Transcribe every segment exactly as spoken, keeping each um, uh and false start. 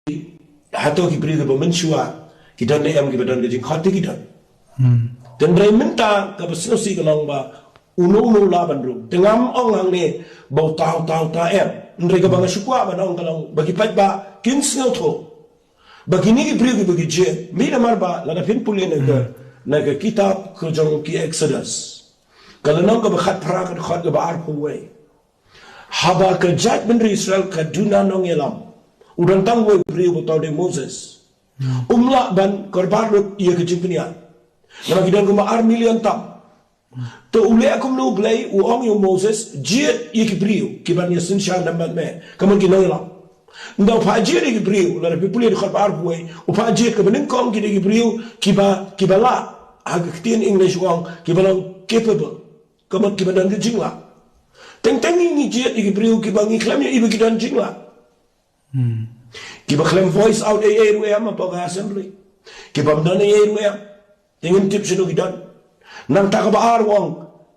hato ki briew kiba mynshuwa ki don ne em, kiba don ka jingkhot te ki don. Tynrai mynta kaba sngewsih ka long ba uno uno u lah ban rung. Te ngam ong hangne ba uta uta uta em. Hynrei kaba nga shu kwah ban ong ka long ba ki paidbah kin sngewthuh ba kine ki briew kiba ki jied, mih namar ba lada phin pule na ka, na ka kitab ka jong ki Exodus, ka lynnong kaba khatphra, ka dkhot kaba arphew wei. Haba ka jaitbynriew Israel ka duna nongïalam, u don tang uwei u briew uba tau dei Moses. Um lah ban kyrpad lut ïa ka jingpynïaid namar ki don kumba ar million tam. To u leh kumno U Blei? U ong ïa u Moses, jied ïa ki briew kiban ïasynshar na bad me, ka mut ki nongïalam. Ynda u phah jied ïa ki briew, lada phi pule dkhot ba arphew wei, u phah jied kaba nyngkong ki dei ki briew kiba, kiba lah ha ka ktien English u ong kiba long capable, ka mut kiba don ka jinglah. Teng teng ngi, ngi jied ïa ki briew kiba ngi khlem ïohi ba ki don jinglah. Kiba khlem voice out ei ei ruh em hapoh ka assembly. Kibym don ei ei ruh em. Te ngim tip shano ki don. Nangta kaba ar u ong,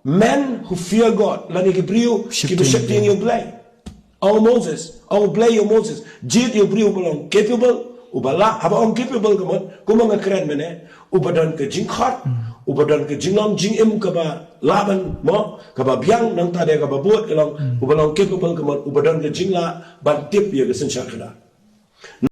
men who fear God, lane ki briew kiba sheptieng ïa U Blei. Ong u Moses, ong U Blei ïa u Moses, jied ïa u briew uba long capable, uba lah. Haba ong capable ka mut kumba nga kren mynne, uba don ka jingkhot, uba don ka jinglong jingim kaba lah ban mo, kaba biang. Nangta de kaba bud ka long uba long capable ka mut uba don ka jinglah ban tip ïa ka synshar khadar.